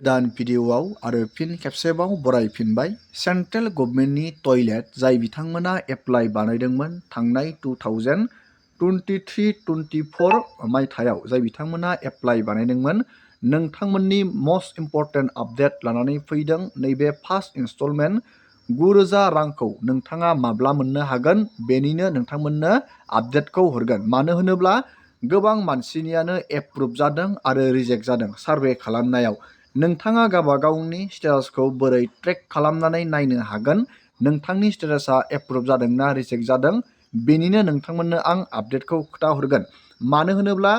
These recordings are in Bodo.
गोदान भिडिअ'आव आरो फिन खेबसेबाव बरायफिनबाय। सेन्ट्रेल गभर्नमेन्टनि टयलेट जाय बिथांमोना एप्लाइ बानायदोंमोन थांनाय 2023-24 मायथाइयाव जाय बिथांमोना एप्लाइ बानायदोंमोन, नोंथांमोननि मस्ट इम्परटेन्ट आपडेट लानानै फैदों। नैबे फार्स्ट इनस्टलमेन्ट 9,000 रांखौ नोंथाङा माब्ला मोननो हागोन बेनिनो नोंथांमोननो आपडेटखौ हरगोन। मानो होनोब्ला गोबां मानसिनियानो एप्रुभ जादों आरो रिजेक्ट जादों सार्भे खालामनायाव। नोंथाङा गावबागावनि स्टेटासखौ बोरै ट्रेक खालामनानै नायनो हागोन नोंथांनि स्टेटासा एप्रुभ जादोंना रिजेक्ट जादों बेनिनो नोंथांमोननो आं आपडेटखौ खोन्थाहरगोन। मानो होनोब्ला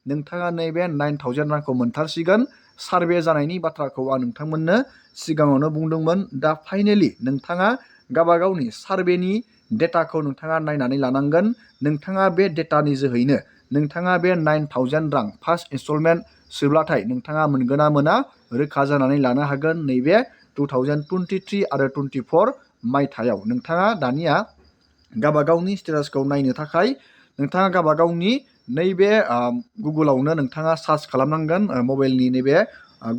नोंथाङा नैबे 9,000 रांखौ मोनथारसिगोन। सार्भे जानायनि बाथ्राखौ आं नोंथांमोननो सिगाङावनो बुंदोंमोन। दा फाइनेलि नोंथाङा गावबागावनि सार्भेनि डेटाखौ नोंथाङा नायनानै लानांगोन। नोंथाङा बे डेटानि जोहैनो नोंथाङा बे 9,000 रां फार्स्ट इनस्टलमेन्ट सोब्लाथाय नोंथाङा मोनगोन ना मोना रोखा जानानै लानो हागोन। नैबे 2023 आरो 24 मायथाइयाव नोंथाङा दानिया गावबागावनि स्टेटासखौ नायनो थाखाय नोंथाङा गावबागावनि नैबे गुगोलावनो नोंथाङा सार्च खालामनांगोन। मबाइलनि नैबे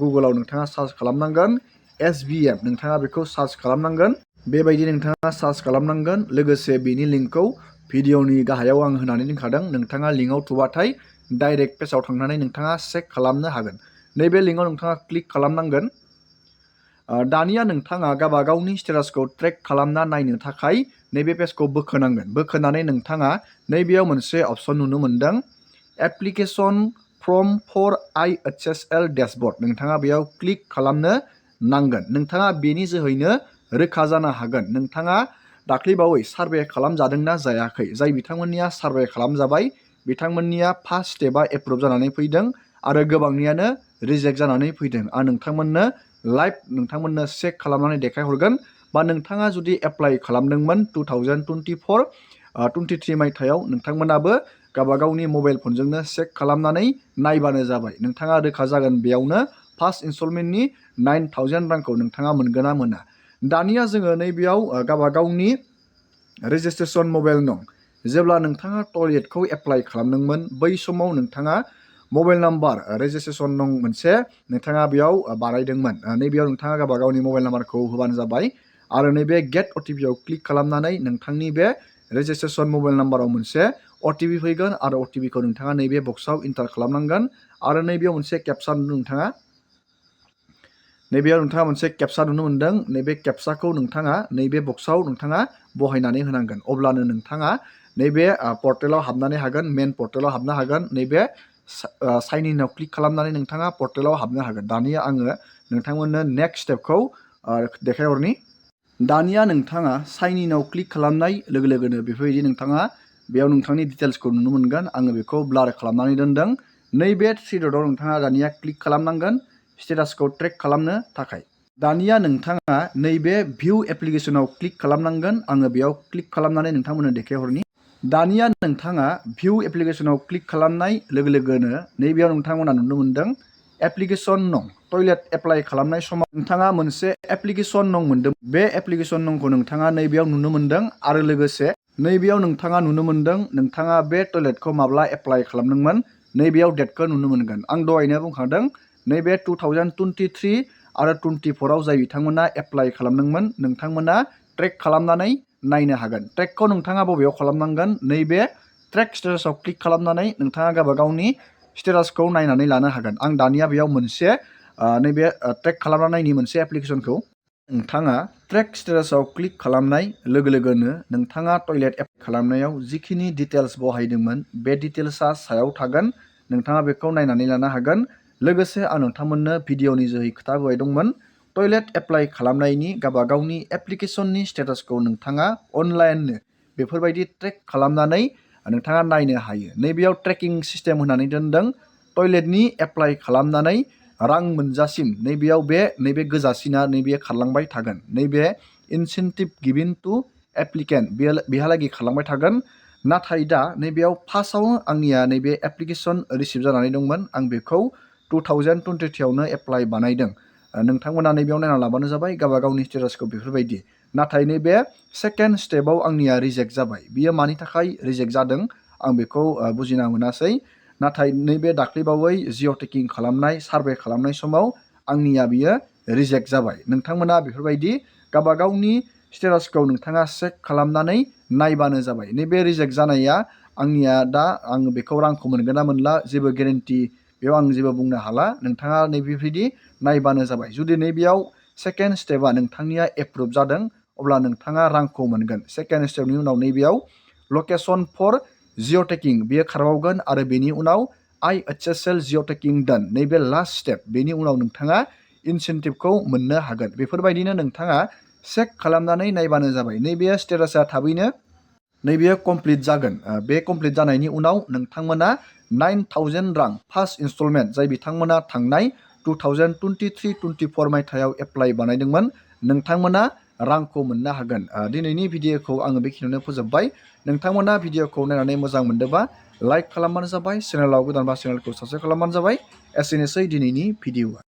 गुगोलाव नोंथाङा सार्च खालामनांगोन SBM, नोंथाङा बेखौ सार्च खालामनांगोन। बेबायदि नोंथाङा सार्च खालामनांगोन। लोगोसे बेनि लिंकखौ भिडिअनि गाहायाव आं होनानै दोनखादों। नोंथाङा लिंकआव थुबाथाय डाइरेक्ट पेजाव थांनानै नोंथाङा चेक खालामनो हागोन। नैबे लिंकआव नोंथाङा क्लिक खालामनांगोन। दानिया नोंथाङा गावबागावनि स्टेटासखौ ट्रेक खालामना नायनो थाखाय नैबे पेजखौ बोखोनांगोन। बोखोनानै नोंथाङा नैबेयाव मोनसे अपसन नुनो मोनदों, application form for IHSL dashboard. नोंथाङा बेयाव क्लिक खालामनो नांगोन। नोंथाङा बेनि जोहैनो रोखा जानो हागोन नोंथाङा दाख्लैबावै सार्भे खालामजादोंना जायाखै। जाय बिथांमोननिया सार्भे खालामजाबाय बिथांमोननिया फार्स्ट स्टेपआ एप्रुभ जानानै फैदों आरो गोबांनियानो रिजेक्ट जानानै फैदों। आं नोंथांमोननो लाइभ नोंथांमोननो चेक खालामनानै देखायहरगोन। बा नोंथाङा जुदि एप्लाइ खालामदोंमोन 2024-23 मायथाइयाव नोंथांमोनाबो गावबागावनि मबाइल फनजोंनो चेक खालामनानै नायबानो जाबाय। नोंथाङा रोखा जागोन बेयावनो फार्स्ट इनस्टलमेन्टनि 9,000 रांखौ नोंथाङा मोनगोन ना मोना। दानिया जोङो नैबेयाव गावबागावनि रेजिस्ट्रेसन मबाइल नं। जेब्ला नोंथाङा टयलेटखौ एप्लाइ खालामदोंमोन बै समाव नोंथाङा मबाइल नाम्बार रेजिस्ट्रेसन नं मोनसे नोंथाङा बेयाव बानायदोंमोन। नैबेयाव नोंथाङा गावबागावनि मबाइल नाम्बारखौ होबानो जाबाय आरो नैबे गेट OTPआव क्लिक खालामनानै नोंथांनि बे रेजिस्ट्रेसन मबाइल नाम्बाराव मोनसे OTP फैगोन आरो OTPखौ नोंथाङा नैबे बक्सआव इन्टार खालामनांगोन। आरो नैबेयाव मोनसे केपसा नोंथाङा मोनसे केपसा नुनो मोनदों। नैबे केपसाखौ नोंथाङा नैबे बक्सआव नोंथाङा बहायनानै होनांगोन। अब्लानो नोंथाङा नैबे पर्टेलाव हाबनानै हागोन, मेन पर्टेलाव हाबनो हागोन। नैबे साइन इनआव क्लिक खालामनानै नोंथाङा पर्टेलाव हाबनो हागोन। दानिया आङो नोंथांमोननो नेक्स्ट स्टेपखौ देखायहरनि। दानिया नोंथाङा साइन इनआव क्लिक खालामनाय लोगो लोगोनो बेफोरबायदि नोंथाङा बेयाव नोंथांनि डिटेल्सखौ नुनो मोनगोन। आङो बेखौ ब्लार खालामनानै दोनदों। नैबे थ्रि डटआव नोंथाङा दानिया क्लिक खालामनांगोन स्टेटासखौ ट्रेक खालामनो थाखाय। दानिया नोंथाङा नैबे भिउ एप्लिकेसनाव क्लिक खालामनांगोन। आङो बेयाव क्लिक खालामनानै नोंथांमोननो देखायहरनि। दानिया नोंथाङा भिउ एप्लिकेसनाव क्लिक खालामनाय लोगो लोगोनो नैबेयाव नोंथांमोना नुनो मोनदों एप्लिकेसन नं। टयलेट एप्लाइ खालामनाय समाव नोंथाङा मोनसे एप्लिकेसन नं मोनदों। बे एप्लिकेसन नंखौ नोंथाङा नैबेयाव नुनो मोनदों आरो लोगोसे नैबेयाव नोंथाङा नुनो मोनदों नोंथाङा बे टयलेटखौ माब्ला एप्लाइ खालामदोंमोन नैबेयाव डेटखौ नुनो मोनगोन। आं दहायनो बुंखादों नैबे 2023 आरो 24आव जाय बिथांमोना एप्लाइ खालामदोंमोन नोंथांमोना ट्रेक खालामनानै नायनो हागोन। ट्रेकखौ नोंथाङा बबेयाव खालामनांगोन, नैबे ट्रेक स्टेटासआव क्लिक खालामनानै नोंथाङा गावबागावनि स्टेटासखौ नायनानै लानो हागोन। आं दानिया बेयाव मोनसे नैबे ट्रेक खालामना नायनि मोनसे एप्लिकेसनखौ। नोंथाङा ट्रेक स्टेटासआव क्लिक खालामनाय लोगो लोगोनो नोंथाङा टयलेट एप्लाइ खालामनायाव जिखिनि डिटेल्स बहायदोंमोन बे डिटेल्सआ सायाव थागोन। नोंथाङा बेखौ नायनानै लानो हागोन। लोगोसे आं नोंथांमोननो भिडिअनि जोहै खोथाबोबाय दंमोन टयलेट एप्लाइ खालामनायनि गावबागावनि एप्लिकेसननि स्टेटासखौ नोंथाङा अनलाइननो बेफोरबायदि ट्रेक खालामनानै नोंथाङा नायनो हायो। नैबेयाव ट्रेकिं सिस्टेम होनानै दोनदों। टयलेटनि एप्लाइ खालामनानै रां मोनजासिम नैबे गोजासिना नैबे खारलांबाय थागोन। नैबे इनसेन्टिभ गिभिन टु एप्लिकेन्ट बेहालागै खारलांबाय थागोन। नाथाय दा नैबेयाव फार्स्टआवनो आंनिया नैबे एप्लिकेसन रिसिभ जानानै दंमोन। आं बेखौ 2023आवनो एप्लाइ बानायदों। नोंथांमोना नैबेयाव नायना लाबानो जाबाय गावबागावनि स्टेटासखौ बेफोरबायदि। नाथाय नैबे सेकेन्ड स्टेपआव आंनिया रिजेक्ट जाबाय। बियो मानि थाखाय रिजेक्ट जादों आं बेखौ बुजिना मोनासै। नाथाय नैबे दाख्लैबावै जिअ टेकिं खालामनाय सार्भे खालामनाय समाव आंनिया बियो रिजेक्ट जाबाय। नोंथांमोना बेफोरबायदि गावबा गावनि स्टेटासखौ नोंथाङा चेक खालामनानै नायबानो जाबाय। नैबे रिजेक्ट जानाया आंनिया दा आं बेखौ रांखौ मोनगोन ना मोनला जेबो गेरेन्टि बेयाव आं जेबो बुंनो हाला। नोंथाङा नैबेबायदि नायबानो जाबाय। जुदि नैबेयाव सेकेन्ड स्टेपआ नोंथांनिया एप्रुभ जादों अब्ला नोंथाङा रांखौ मोनगोन। सेकेन्ड स्टेपनि उनाव नैबेयाव लकेसन फर जिअ'टेकिं बेयो खारबावगोन आरो बेनि उनाव IHSL जिअ'टेकिं डान नैबे लास्ट स्टेप बेनि उनाव नोंथाङा इनसेन्टिभखौ मोननो हागोन। बेफोरबायदिनो नोंथाङा चेक खालामनानै नायबानो जाबाय। नैबे स्टेटासा थाबैनो नैबेयो कमप्लिट जागोन। बे कमप्लिट जानायनि उनाव नोंथांमोना 9,000 रां फार्स्ट इनस्टलमेन्ट जाय बिथांमोना थांनाय 2023-24 मायथाइयाव एप्लाइ बानायदोंमोन नोंथांमोना रांखौ मोननो हागोन। दिनैनि भिडिअखौ आङो बेखिनियावनो फोजोबबाय। नोंथांमोना भिडिअखौ नायनानै मोजां मोनदोंबा लाइक खालामबानो जाबाय। चेनेलाव गोदानबा चेनेलखौ साबस्क्राइब खालामबानो जाबाय। एसेनोसै दिनैनि भिडिअआ।